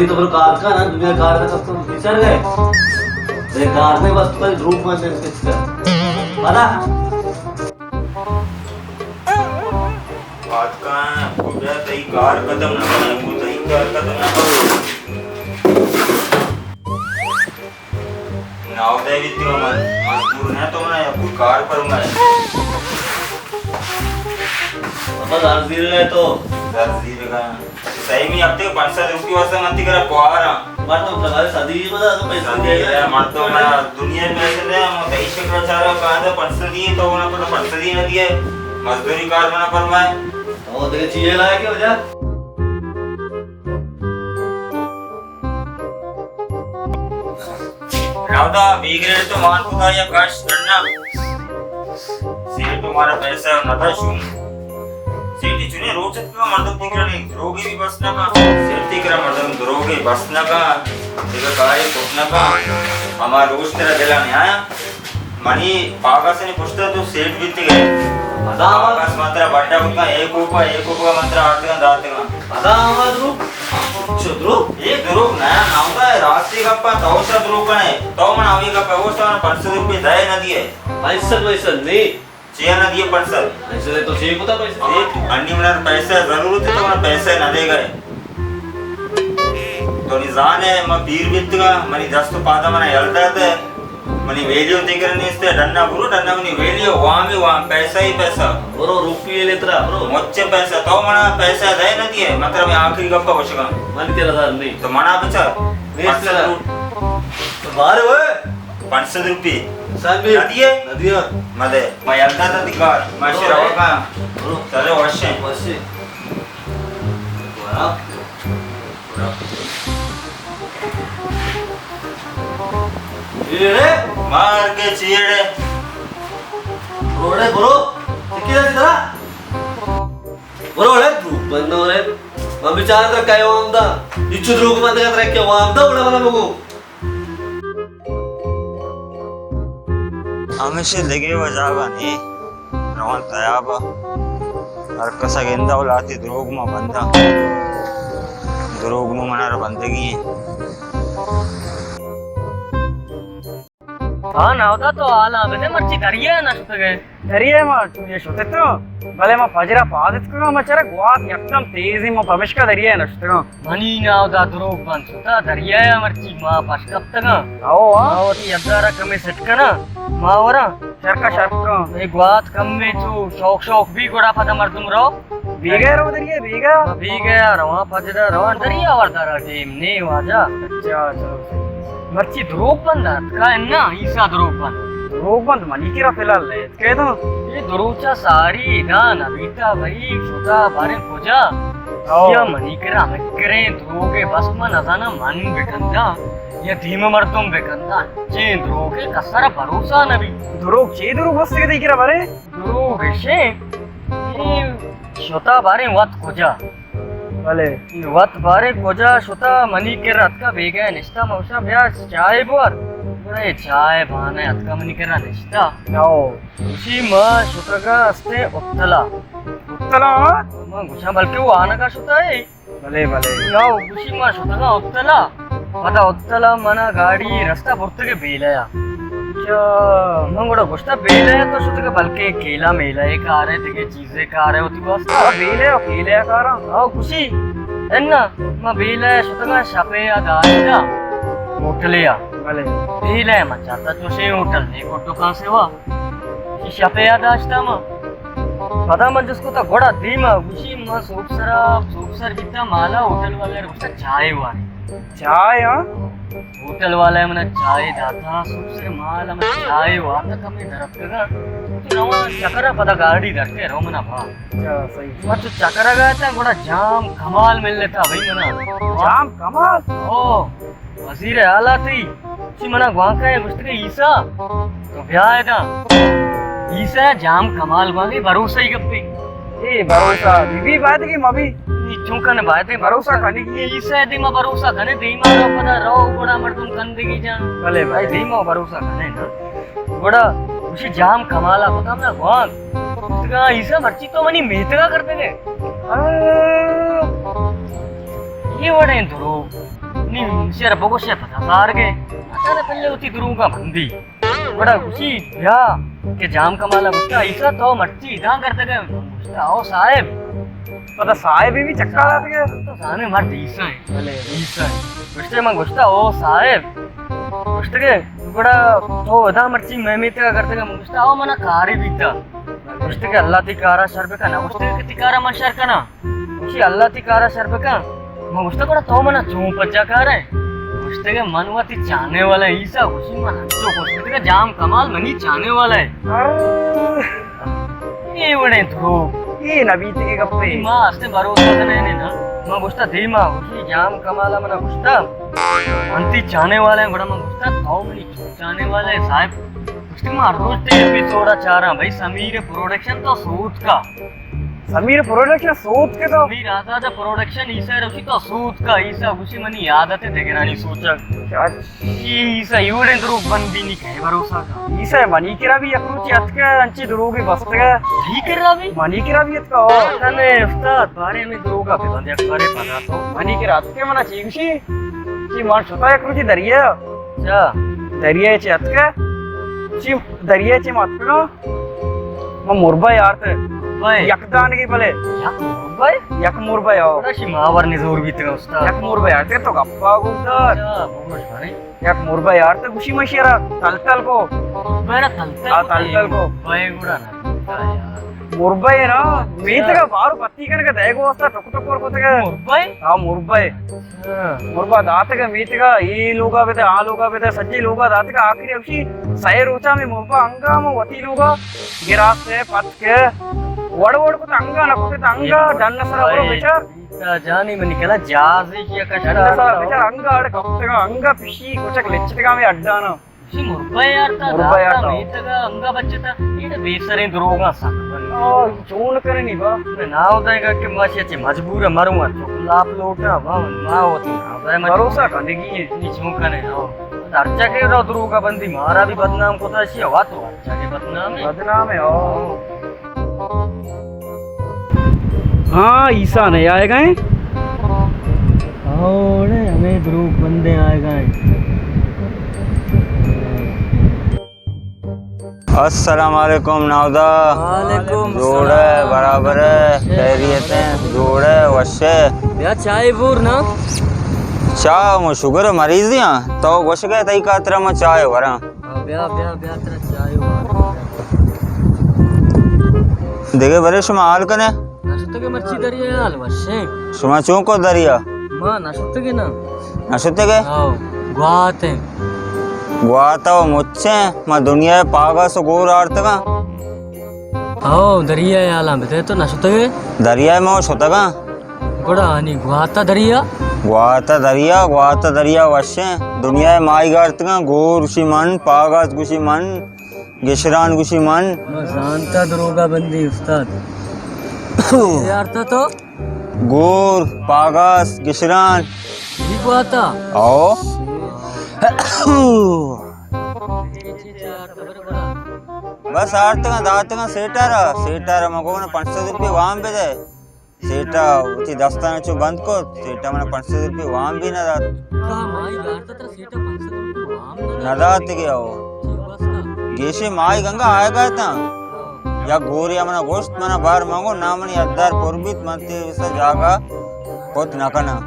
تو برو کار کن نا، دنیا کار کا سب تو پیچھے گئے۔ بے کار نہیں، بس تو دروپ میں سے کچھ کر۔ پتا؟ بات کا، خدا تئی کار ختم نہ کرے، وہ تئی کار ختم نہ کرے۔ ناودے بیتی من، مزدور نہ تو من، یا کوئی کار پر میں۔ بابا، زر زیر گئے تو۔ زر زیر گئے۔ صحیح میں ہفتے پانچ سو روپی واسطے من تئی کرا کوار ہاں۔ مردم تو بھائی صدی بتا تو پیسے صدی دے۔ ہے، مردم میں دنیا میں پیسے دے، ہم تئی شکر چارا کہاں تھا پانچ سو دیے تو انہاں پر پانچ سو دیے نہ دیے۔ مزدوری کار بنا پر میں۔ تو دیکھ چیئے لائے کے وجہ۔ راودا بیگرے تو مان خدا یا کاش کرنا۔ سیٹ تمہارا پیسہ نہ تھا شو۔ سیٹ چنے روچت کا مردم دیگرے نہیں، دروگی بھی بس نہ کا۔ سیٹ دیگرا مردم دروگی بس نہ کا۔ دیگرے کاری کچھ نہ کا۔ ہمارا روچ تیرا دلا نہیں آیا۔ منی پاگاسانی پشتا تو سیٹ بیتگے۔ مدام۔ پاگاس مترا بڈا کتگا، ایک اوپا، ایک اوپا مترا آتگا داتگا۔ مدام آ دروگ۔ چو دروگ؟ اے دروگ نہ، نہ ہوتا ہے، راستی گپا، تو سا دروگ کنے۔ تو من آوی گپا، وہ سا پانچ سو روپے دے نہ دیے۔ پانچ سو، پانچ سو نہیں۔ چیا نہ دیے پانچ سو؟ پانچ سو دے تو چی کتا پیسہ؟ اے انی منا پیسہ ضرورت ہے تو منا پیسہ نہ دے گئے۔ تو نی زان ہے، ما پیر بیتگا، منی دست و پادا منا یل دات ہے۔ منی ویلیو دیگر نیست ہے، ڈنا برو، ڈنا منی ویلیو، وام ہی وام، پیسہ ہی پیسہ۔ برو روپیے لیترا، برو۔ مچے پیسہ، تو منا پیسہ دے نہ دیے، مطلب میں آخری گپا گوشگا۔ من تیرا دار نہیں۔ تو منا بچار۔ نیست پانچ سو تیرا۔ روپ-، تو بارے ہوئے؟ پانچ سو روپی۔ سر بھی۔ نہ دیے؟ نہ دیا۔ مدے۔ ما یل دات ہے دیگار۔ ما برو شروع بھائی۔ کا۔ برو۔ چلے وشے۔ وشے۔ برو۔ چیڑے؟ مار کے چیڑے۔ روڑے برو۔ سکی دے سدرا۔ برو اڑے دروگ بند نہ اڑے۔ من بچار ترا کئے وام دا۔ ہچو دروگ بند کا ترا کئے وام دا، گڑا منا بگو۔ ہمیشہ لگے و جاگا نے روان تیابا۔ ہر کسا گندا و لاتی دروگ ما بندا۔ دروگ نو منا را بندگی ہے۔ ہاں ناودا، تو حالاں بدے، مرچی دریا ء نہ شتگ ئے؟ دریا ء ما چوئے شت اتوں، بلے ما پجر ء پاد اتکگاں، ما چرا گوات یکدم تیز ایں، ما پمشکا دریا ء نہ شتگاں۔ منی ناودا دروگ بند شتا، دریا ء مرچی ما پش کپتگاں۔ او، ہاں۔ ما وتی یدار ء کمے سیٹ کناں، ما وراں۔ شرکا شرکاں۔ اے گوات کمے چو شوق شوق بی گڑا پدا مردم رو۔ بیگہ رو دریا بیگہ۔ ما بیگہ ء رواں، پجر ء رواں، دریا وردارا ٹیم نے واجہ۔ اچھا، چلو صحیح۔ مرچی دروگ بند اتکا انا، عیسیٰ دروگ بند۔ دروگ بند منی کرا فی الحال نے اتکے تو۔ اے دروچا ساری ادا نہ بیتا بھائی، شتا باریں کجا؟ او۔ یا منی کرا ہمے کریں دروگے، بس من نزاناں من بکندا یا دیم مردم بکندا، انچیں دروگے کسرا بھروسہ نہ بی۔ دروگ چے دروگ بستگے تئی کرا باریں؟ دروگ اشیں، اے شتا باریں وت کجا؟ بلے۔ اے وت باریں کجا شتا، منی کرا اتکا بیگہ نشتا، ما گوشاں بیا چائے بور۔ گڑا اے چائے بہانہ اتکا منی کرا نشتا۔ او۔ گوشی ما شتگا استیں اتلا۔ اتلا؟ ما گوشاں بلکہ وہ آنگا شتا ہے۔ بلے، بلے۔ او، گوشی ما شتگاں اتلا۔ پدا اتلا منا گاڑی رستہ برتگے بیلہ ء۔ اچھا۔ من گڑا گوشتا بیلہ ء تو شتگے بلکیں کیلا میلہ ء کارے، دگہ چیزے کارے وتی واسطہ۔ آ، بیلہ ء، کیلہ ء کاراں۔ او، گوشی، انا، ما بیلہ ء شتگاں شپے ء داشتا ہوٹلے ء۔ بلے۔ بیلہ ء من چارتا چوشیں ہوٹل نے کو دکان سیوا۔ شپے ء داشتا ما۔ پدا من جست کتا گڑا دیما گوشی ما سوب سرا، سوب سر بیتا مالا ہوٹل والا گوشتا چائے وارے۔ چائے، ہاں؟ ہوٹل والا منا چائے داتا، سوب سر مالا من چائے وارتا کمے درتکگا۔ تو رواں چکرا پدا گاڑی درکے رو منا با۔ اچھا، صحیح۔ ما تو چکرا گاتا گڑا جام کمال ملتا بھائی منا۔ جام کمال؟ او۔ وزیر اعلیٰ تئی چی منا گوانکا ہے گوشتگے عیسیٰ تو بیا ادا۔ عیسیٰ جام کمال گوانکے بھروسہ ہی گپے۔ اے بھروسہ بی بی باید کہ مبی۔ نی چون کنے باید ہے بھروسہ کنے کی۔ عیسیٰ دیما بھروسہ کنے دیما رو پدا رو گڑا مردم کندگی جان۔ بلے بھائی۔ دیما بھروسہ کنے نا۔ گڑا اسی جام کمالا پتا منا گوانک۔ گوشتگا عیسیٰ مرچی تو منی میتگا کردگے۔ آ، یہ وڑیں دروگ۔ نی شر بگوشے پدا زار گئے۔ اچھا، پہلے وتی دروگاں بندی۔ گڑا گوشی، بیا کہ جام کمال ءَ گوشتا، عیسیٰ تو مرچی ادا کردگ ئے؟ گوشتا، او صاحب۔ پدا صاحب بھی چکا داتگ ئے؟ تو زانے مرد عیسیٰ ایں۔ بلے۔ عیسیٰ ایں۔ گوشتے من گوشتا، او صاحب۔ گوشتگے، گڑا تو ادا مرچی مئے میتگ ءَ کردگ ئے؟ من گوشتا، او منا کارے بیتا۔ گوشتگے، اللہ تئی کارا شر بکن۔ گوشتگے کہ تئی کارا من شر کناں؟ گوشی، اللہ تئی کارا شر بکن۔ من گوشتا، گڑا تو منا چون پجا کارئے؟ گوشتگے، من وتی چاہنے والا عیسیٰ۔ گوشی، من انچو خوش بیتگا، جام کمال منی چاہنے والا ایں۔ اے وڑیں دروگ۔ اے نہ بیتگے گپے۔ ما استیں بھروسہ کنئے نا۔ من گوشتا، دیما۔ گوشی، جام کمالا منا گوشتا، من تئی چاہنے والا ایں۔ گڑا من گوشتا، تو منی چون چاہنے والا ئے صاحب؟ گوشتی، ما ہر روچ تئی ایپیسوڈا چاراں بھائی، سمیر پروڈکشن تو سوتکا۔ سمیر پروڈکشن سوتکے تو؟ سمیر آزاد پروڈکشن، عیسیٰ روشی تو سوتکا۔ عیسیٰ گوشی، منی عادت ایں دگرانی سوچگ۔ اچھا۔ اے عیسیٰ اے وڑیں دروگ بندی، نی کئے بھروسہ کا؟ عیسیٰ منی کرا بھی یک روچے اتکا، انچیں دروگے بستگا۔ تئی کرا بھی؟ منی کرا بھی اتکا، ہو۔ کنے استاد، بارے ہمے دروگا ببند یک بارے پدا تو۔ منی کرا اتکا، منا چی گوشی؟ چی من شتا یک روچے دریا۔ اچھا۔ دریا چی اتکا؟ چی دریا چی ما اتکا؟ ما مربا یارت۔ مربا؟ یک دانگی بلے۔ یک مربا؟ یک مربا، او۔ بڑا شی ماور نزور بیتگا استاد۔ یک مربا یارت، تو گپا گوش دار۔ اچھا، بگوش بھائی۔ یک مربا یارت، گوشی من شیرا تل تل کو۔ مربا را تل تل آ، کو؟ تل تل کو۔ مربا گڑا نہ بیتا یار۔ مربا ہے نا، میتگا بارو پتی کنگا دے گو استا ٹک ٹک ور کتگا۔ مربا ہے؟ ہاں، مربا ہے۔ ہاں۔ مربا داتگا میتگا، اے لوگا بدے، آ لوگا بدے، سجے لوگا داتگا، آخری ہمشی سئے روچا میں مربا انگا ہم وتی لوگا گراستے پتکے وڑ وڑ کت انگا نہ کت انگا ڈن سرا برو بچار۔ تا جانی منی کلا جازی کیا کشتا۔ ڈن سرا بچار انگا اڑ کپتگا، انگا پشی کچک لچتگا میں اڈانا۔ چی مربع یارتا، مربع یارتا۔ میتگا انگا بچتا، ایڈ بے سریں دروگاں سک بنت۔ آ، چون کننی با؟ ناودائیں کہ ماشی چی مجبور ہے، مروں چک لاپ لوٹا، با، ما ہوتی ناودائیں مجبور۔ بھروسہ کنگی ہے۔ نی چون کنے، ہاں۔ درچا کے رو دروگا بندی، مارا بھی بدنام کتا شی، ہوا تو درچا کے بدنام ہے۔ بدنام ہے، ہاں۔ ہاں، عیسیٰ نہیں آئے گا ہیں؟ اوڑے ہمیں دروگ بندے آئے گا ہیں۔ السلام علیکم ناودا۔ وعلیکم السلام۔ جوڑ ہے، برابر ہے، خیریت ہے، جوڑ ہے، وش ہے۔ بیا چائے بور نا۔ چاہ مو شگر مریضی ہاں، تو گوش گئے تئی خاطر میں چائے وراں۔ ہاں، بیا، بیا، بیا، ترا چائے وار۔ دگہ برے شما حال کنے؟ نشتگے مرچی دریا حال وشیں۔ شما چون کو دریا؟ ما نشتگے نا۔ نشتگے؟ ہاں، گوات ہیں۔ گوات و مچیں، ما دنیا پاگا سو گور آرتگا۔ ہاں، دریا حالاں بدے تو نشتگے؟ دریا ما شتگا۔ گڑا آنی گواتا دریا؟ گواتا دریا، گواتا دریا وشیں۔ دنیا ء ماہیگ آرتگاں، گور گوشی من، پاگاس گوشی من، گشران گوشی من۔ ما زانتا دروگا بندی استاد۔ چی آرتا تو؟ گور، پاگاس، گشران۔ چی گواتا؟ او۔ بس آرتگاں، داتگاں سیٹا را، سیٹا را مگو نا پنچ سد روپی وام بدے۔ سیٹا وتی دستاں چو بند کت، سیٹا منا پنچ سد روپی وام بھی نہ دات۔ تو مائی گارتا ترا سیٹا پنچ سد روپی وام نہ دات؟ نہ دات کہ او۔ چی واسطہ؟ گیشے مائی گنگا آئے گئے تاں۔ یا گوریا منا گوشت، منا بار مانگو، نا منی ادار پر بیت، من تے اسا جاگا کت نہ کناں۔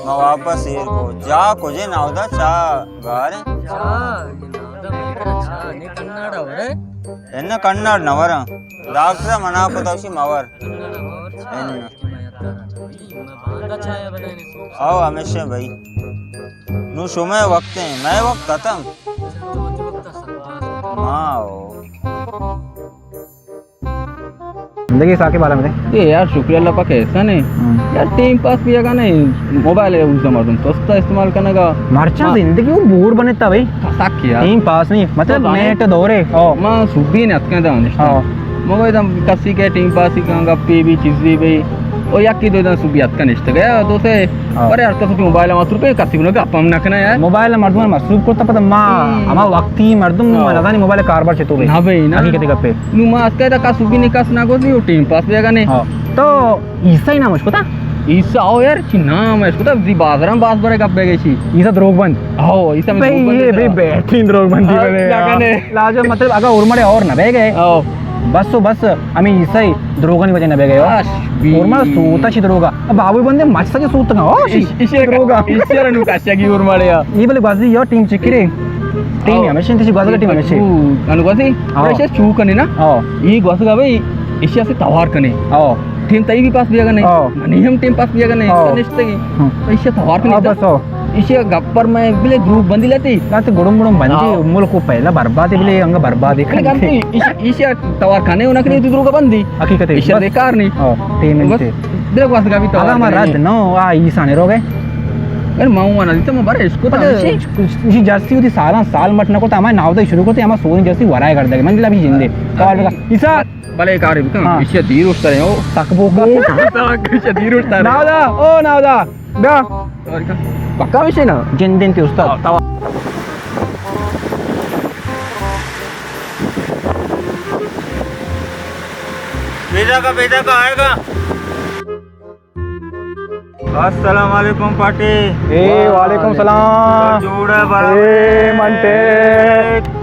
ما واپس ایر کو، جا کجے ناودا چا گاریں۔ چا، یہ ناودا میں کرا چا، نے کناڑا ورے؟ انا کناڑ نہ وراں۔ ڈاکٹر منا پتا اسی مور۔ او، ہمیشہ بھائی۔ نو شمئے وقت ہیں، مئے وقت ختم۔ ہاں، او۔ زندگی ثاقب عالم ہے۔ اے یار، شکر اللہ پاک احسان ہے۔ ہاں۔ یار، ٹائم پاس بھی اگا نہیں، موبائل ہے، اس مردم تو استعمال کرنے کا۔ مرچاں ہاں۔ زندگی وہ بور بنے تا بھائی۔ سک یار۔ ٹائم پاس نہیں، مطلب تو زانے نیٹ دورے۔ او۔ ما صبح نے اتکاں دا نشتا۔ او۔ ما گوشت کسی کے ٹائم پاس ہی کاں، گپے بھی، چیزے بھی۔ او یکی دو دن سوبی اتکا نشتگے، دو سے۔ ہاں۔ برے ہر کس وتی موبائل ما تر پہ کسی گنا گپ ہم نہ کنا یار۔ موبائل مردم مصروف کرتا، پتہ ما ہم۔ ہما وقتی مردم ہاں۔ ما نزانی موبائل کاربار چطور ہے۔ نہ بھائی، نہ۔ حقیقت گپے۔ نو ما اتکا تا کس سوبی نی کس نہ گوزی، او ٹیم پاس بیگا نے۔ ہاں۔ تو عیسیٰ نام اش کتا؟ عیسیٰ، او یار، چی نام اش کتا؟ زی بازاراں باز برے گپ بیگے چی۔ عیسیٰ دروگ بند۔ ہاں، عیسیٰ میں بھائی، دروگ بند یہ ہے۔ بھائی بہترین دروگ بندی ہاں، بنے۔ کیا کہنے؟ لاجو مطلب اگر اور مڑے اور نہ بیگے۔ ہاں۔ بس و بس، ہمیں عیسائی دروگانی وجہ نہ بیگے ہو۔ آش بی۔ اور مڑا سوتا چی دروگا۔ اب بابو بندے مچ سکے سوتا ہو، شی اش-، اشی دروگا۔ اشی را نو کاشا کی اور مڑے۔ یہ بلے بازی یو ٹیم چکرے۔ ٹیم ہاں۔ ہمیشہ انتی چی گوزگا ٹیم ہمیشہ۔ انو گوزی؟ ہاں۔ ایشی چو کنے نا؟ ہاں۔ یہ گوزگا بھائی، ایشی سے توار کنے۔ ہاں۔ ٹیم تئی بھی پاس بیگا نے۔ ہاں۔ منی ہم ٹیم پاس بیگا نے۔ ہاں۔ نشتگی۔ ہاں۔ ایشی توار کنے ہاں، تا۔ بس ہاں۔ ایشی گپ پر میں بلے دروگ بندی لیتی۔ لاتے گڑم گڑم بندی، ہاں۔ ملک کو پہلا برباد ہے، بلے انگا برباد ہے۔ نہیں، گندی، ایشی، ایشی توار کھانے ہونا کہ نہیں، تو دروگ بندی۔ حقیقت ہے، ایشی بس۔ بیکار نہیں۔ ہاں، ٹیم بس انتے۔ دروگ واسطے کا بھی توار اگر ہمارا کھانے۔ رد نہ ہو، آ، ای سانے رو گئے۔ اگر ماں ہوا نہ دیتا، میں بارے اس کو تو اچھا، اسی۔ اسی جرسی ہوتی سالاں سال مٹ نہ کو، تو ہمارے ناو دے شروع کرتے، ہمارا سوز جرسی ورائے کر دے۔ من دل ابھی جندے۔ توار بگا۔ ایسا بلے کارے بکن، ہاں۔ ایشی دیر اوشتارے ہو۔ تک بوکا۔ بوکا، ایشی دیر اوشتارے۔ ناودا، او ناودا، بیا۔ پکا میشے نا؟ جندن تے استاد۔ پیدا کا، پیدا کا آئے گا۔ السلام علیکم پاٹی۔ اے، وعلیکم السلام۔ جوڑ ہے برابر۔ اے، منٹے۔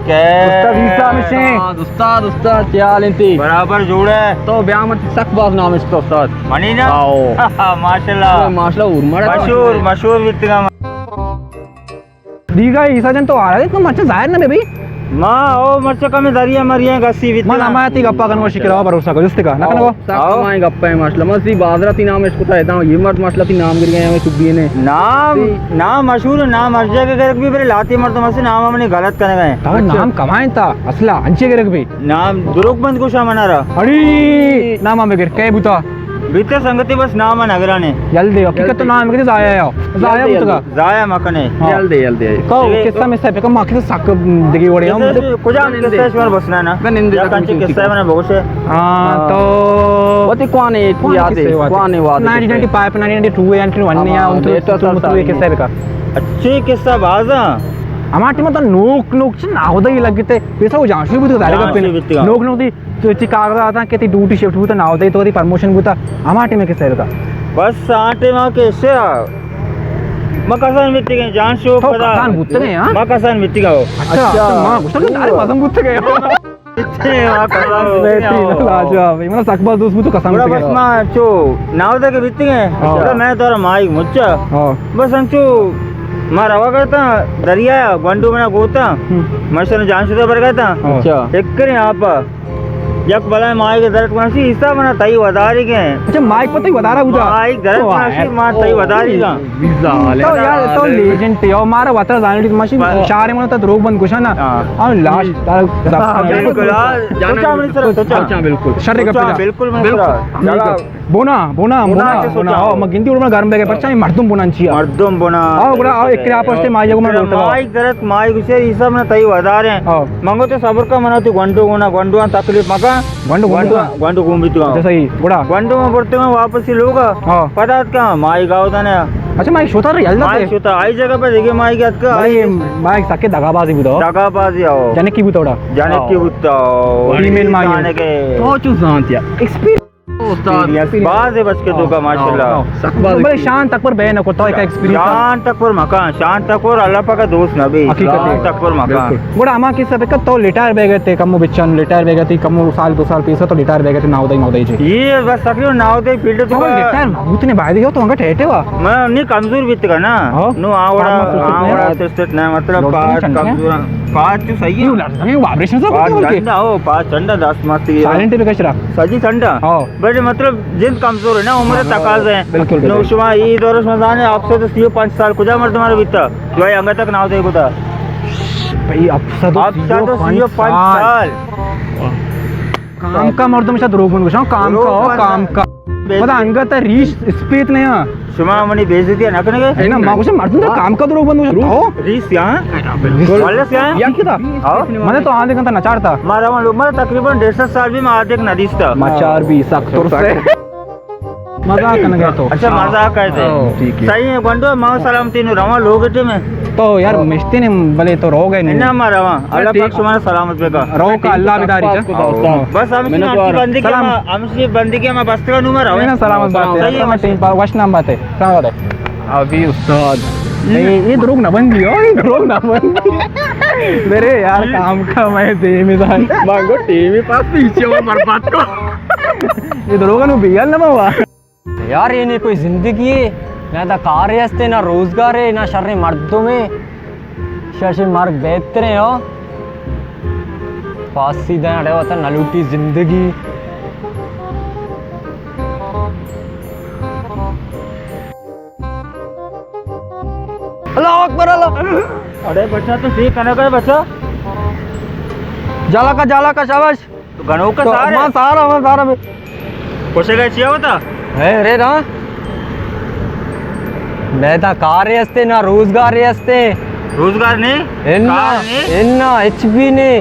کیا؟ استاد عیسیٰ مشین۔ استاد، استاد، استاد، کیا حال انتی؟ برابر جوڑ ہے۔ تو بیا من سک باز نام است استاد۔ منی نا؟ آؤ۔ ماشاءاللہ۔ ماشاءاللہ، اور مڑا۔ مشہور، مشہور بیتگا۔ دیگا عیسیٰ جان تو آ رہا ہے، تو مرچا ظاہر نہ بے بھائی۔ ما او مرچا کم دریا مریا گسی بیت من نا۔ ہمارا تی گپا کنگو شکر ہوا بھروسہ کو جستے کا، نہ کنگو؟ سک ہمائیں گپا ہیں ماشاءاللہ۔ من سی بازارا تی نام اشکتا ہے، یہ مرد ماشاءاللہ تی نام گر گئے ہیں، سبی نے۔ نام، نام مشہور ہے، نام ہر جگہ گرک بھی، بلے لاتی مرد مسی نام ہم نے غلط کرنے گئے ہیں۔ تو اچھا۔ نام کمائیں تا، اصلا انچے گرک بھی۔ نام دروگ بند کو شامنا را۔ اڑی، نام ہمیں گر، کئے بوتا؟ بیتے سنگتی بس نام نگرانے۔ یل دے، حقیقت تو نام کتے ضائع ہے۔ ضائع یل دے، بوتگا۔ ضائع مکنے۔ ہاں۔ یل دے، یل دے۔ تو اے قصہ میں سے پکا ما کتے سک دگی وڑے ہم۔ قصہ کجا قصہ شمار بسنا نا؟ نندے یا تک کنچی قصہ منا بگوشے۔ ہاں، تو وتی کوانے یاد ہے، کوانے واد nineteen ninety five, nineteen ninety two, nineteen ninety one یا ان تو سال تو مطلب قصہ بکا۔ اچھی قصہ بازا۔ ہما ٹیم تو نوک نوک چ ناودئی لگتے۔ پیسہ وہ جانشوی بوتگا دائرے گپے۔ نوک نوک دی تو چی کاغذات آتاں کہ تی ڈیوٹی شفٹ بوتا، ناودئی تو تی پروموشن بوتا، ہما ٹیم کسے بتا؟ بس آ ٹیم کہ سے ما کسان بیتگیں، جان شو تو پدا۔ کسان بوتگیں، ہاں؟ ما کسان بیتگا ہو۔ اچھا، اچھا۔ ما گوشتا کہ دارے مزن بوتگے۔ اچھا، ما کسان بوتگے۔ بہترین، لاجواب۔ من سک باز دوست بوتو کسان بوتگے۔ بس ما چو ناودے کے بیتگیں۔ ہاں۔ بڑا میں تو مائی مچا۔ ہاں۔ بس ہم چو ما روا گتا دریا گونڈو منا گوتا۔ ہم۔ مشن جان شو برگتا۔ ہاں۔ اچھا۔ ایک کریں آپ یک بلائیں ماہیگ درت کنشی، ایسا منا تئی وداری گئے۔ اچھا، ماہیگ پہ تئی ودارا بوتا؟ ماہیگ درت کنشی، ما تئی وداری گا۔ تو یار، تو لیجنڈ تئی، او مارا وترا زانیت ماشی، شار منا تا دروگ بند گوشا نا۔ ہاں۔ اور لاسٹ، بالکل، ہاں، سوچا منی سر، سوچا۔ اچھا، بالکل۔ شر گپ۔ بالکل، منی سر۔ بونا، بونا، بونا، بونا، بونا۔ او، ما گندی اڑ ما گرم بیگے، پرچا مردم بونا چیا؟ مردم بونا۔ او، گڑا، او، ایک کریا پشتے ماہیگ منا لوٹا۔ ماہیگ درت، ماہیگ گوشے، ایسا منا تئی ودارے۔ ہاں۔ منگو تو صبر کا، منا تو گونڈو گونا، گونڈو آن تکلیف مکا۔ گونڈو گون گونڈو، گونڈو گون بیتگا۔ اچھا، صحیح، گڑا۔ گونڈو من برتگا واپسی لوگا۔ ہاں۔ پدا اتکا ماہیگ آودا نے۔ اچھا، ماہیگ شوتا رہی، یلدا ماہیگ شوتا، آئی جگہ پر دیگه ماہیگ اتکا۔ بھائی، ماہیگ سکے دگا بازی بوتا۔ دگا بازی آو۔ جنکی بوتا وڑا۔ جنکی بوتا۔ فیمیل ماہیگ۔ تو چو زانتیا۔ ایکسپیرینس۔ استاد۔ باز بچ کے تو کا، ماشاءاللہ۔ سک باز۔ بلے شان تک پر بے نہ کو، تو ایک ایکسپیرینس۔ شان تک پر مکان، شان تک پر اللہ پاک دوست نبی۔ حقیقت ہے۔ شان تک پر مکان۔ بالکل۔ گڑا ہما قصہ بکا تو لیٹائر بے گئے تے، کمو بچن لیٹائر بے گئے تے، کمو سال دو سال پیسا تو لیٹائر بے گئے تے، ناودئی ماودئی جے۔ یہ بس تقریباً ناودئی فیلڈ تو تو لیٹائر بوت نے بھائی دیو تو انگا ٹھیٹے وا۔ میں نہیں کمزور بیت کا نا۔ ہاں۔ نو آوڑا، آوڑا سسٹت نہ، مطلب، پاس کمزور۔ پاس تو صحیح ہے۔ وائبریشن سے پاس ٹھنڈا ہو، پاس ٹھنڈا دس مست۔ سائلنٹ پہ کچرا۔ سجی ٹھنڈا۔ ہاں۔ بلے مطلب جند کمزور ہے نا، عمر تقاضا ہے۔ بالکل، بالکل۔ نو شما ای دور شما زانے، ہفت سد و سی و پنچ سال کجا مردم رو بیتا؟ جو ہے انگا تک ناودئی کتا۔ بھائی، ہفت سد و سی و پنچ سال۔ کام کا مردم شا دروگ بند گوشاں، کام کا ہو، کام کا۔ پدا انگا تا ریش اسپیت نیا۔ شما منی بے عزتی نہ کنگے؟ اے نا، ما گوشاں مردم دا کام کا دروگ بند گوشاں۔ ریش یا؟ بالکل۔ واللہ سیا؟ یا کتا؟ ہاں۔ من تو آندے کنتا نچارتا۔ مارا من لوگ، مارا تقریباً ڈیڑھ سو سال بھی ما آدھے نہ دیستا۔ مچار بھی سخت ترسے۔ مزاق کنگ ءَ تو۔ اچھا، مزاق ءَ تو۔ ہاں، ٹھیک ہے۔ صحیح ہے، گونڈو، ما سلامتی نوں رواں لوگ ٹی میں۔ تو یار مشتی نے بلے تو روگ ءَ نہیں۔ نہ، ما رواں۔ اللہ پاک شمارا سلامت بکا۔ روگ کا اللہ بداری۔ بس ہمشی بندگی ما، ہمشی بندگی ما بستگا نوں ما رواں۔ سلامت بات ہے۔ صحیح ہے۔ وش نام بات ہے۔ سلام علیکم۔ ابھی استاد۔ اے، اے دروگ نہ بندی، او، اے دروگ نہ بندی۔ میرے یار کام کا میں دے میں دار۔ مانگو ٹی وی پاس پیچھے وہ برباد کو۔ اے دروگ نوں بیال نہ ہوا۔ یار، اے نہ کوئی زندگی ہے، نہ دا کارے ہستے، نہ روزگارے، نہ شریں مردمے۔ شش مرگ بہتریں ہو۔ پھاسی دیں اڑے وطن نہ لوٹی زندگی۔ اللہ اکبر، اللہ۔ اڑے بچہ تو ٹھیک کنگ ءَ ئے بچہ۔ جالا کا، جالا کا، شاباش۔ تو گنوک ءَ تو سار ئے؟ ما سار آں، ما سار آں۔ کشگ ءَ چیا وتا؟ اے رے نا۔ میں تا کارے ہستے، نہ روزگارے ہستے۔ روزگار نے؟ انا، کار نے؟ انا، ہچ بھی نے۔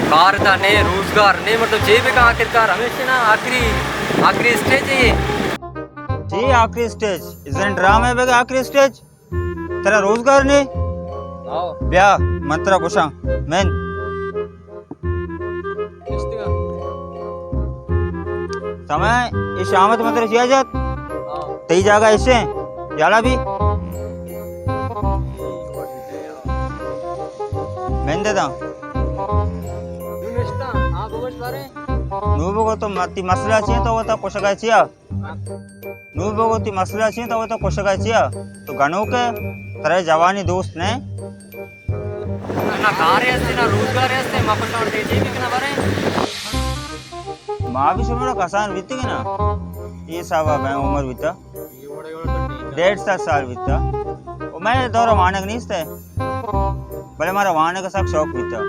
کار دا نے، روزگار نے، مطلب جے بکا آخر کار ہمیشہ نا آخری، آخری اسٹیج ہے یہ۔ جی آخری اسٹیج، ازن ڈرامہ بگا آخری اسٹیج۔ ترا روزگار نے؟ ہاں۔ بیا، من ترا گوشاں۔ من۔ نشتگاں۔ سمے، اے شامت من ترا چیا جات؟ ہاں۔ تئی جاگہ ایسے ہیں؟ جالا بھی؟ من دے داں۔ نو نشتاں، ہاں، بگوش بارے۔ نو بگو تو متی مسئلہ چی ہے تو وتا کشگ ءَ چیا؟ نو بگو تی مسئلہ چی تو وتا کشگ ءَ چیا؟ تو گنوک ئے، ترا جوانی دوست نے؟ نہ کارے ہستے، نہ روزگارے ہستے، ما پشاور دے جی بکنا برے۔ ما بھی شمارا کسان بیتگ نا۔ یہ صاحب ہے عمر بیتا۔ ڈیڑھ سو سال بیتا۔ و میں دور وانگ نیست ہے۔ بلے مارا وانگ ءِ سک شوق بیتا۔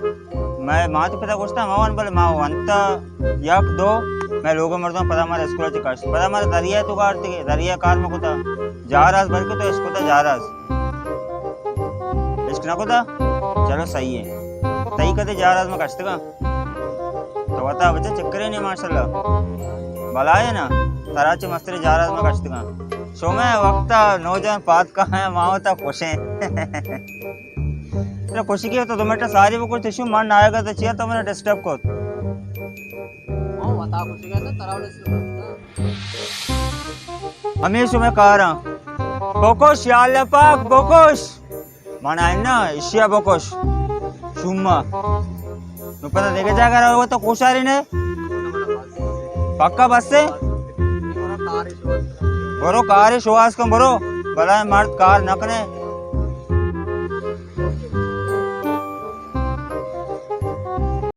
مئے مات پتا گوشتا، ما وان، بلے ما وانتا یک دو، مئے لوگ ءِ مردم پدا مارا اسکول ءَ چہ کشت۔ پدا مارا دریا ءَ تو گارتگے، دریا ءَ کار مہ کتا۔ جہاز بلکہ تو اش کتا جہاز۔ اش نہ کتا؟ چلو صحیح ہے۔ تئی کدے جہاز مہ کشتگا؟ تو وتا بچہ چکرے نے ماشاءاللہ۔ بلائے نا، ترا چہ مستریں جہاز مہ کشتگا۔ شمئے وقتا نوجوان پاد کاہاں، ما وتا خوشیں۔ ترا خوشی کی تو دو منٹ ساری بکش، تشو من نایگا تو چیا تو منا ڈسٹرب کت؟ ہاں، وتا خوشی کی تو ترا ڈسٹرب کت۔ ہمیش میں کاراں۔ بکش، یا اللہ پاک، بکش۔ من آئین نا، اشیا بکش۔ شما۔ نو پتا دیگه جاگہ رو تو کوشاری نے؟ پکا بس ہے؟ برو کار شواز کن، برو۔ بلائیں مرد کار نہ کنے۔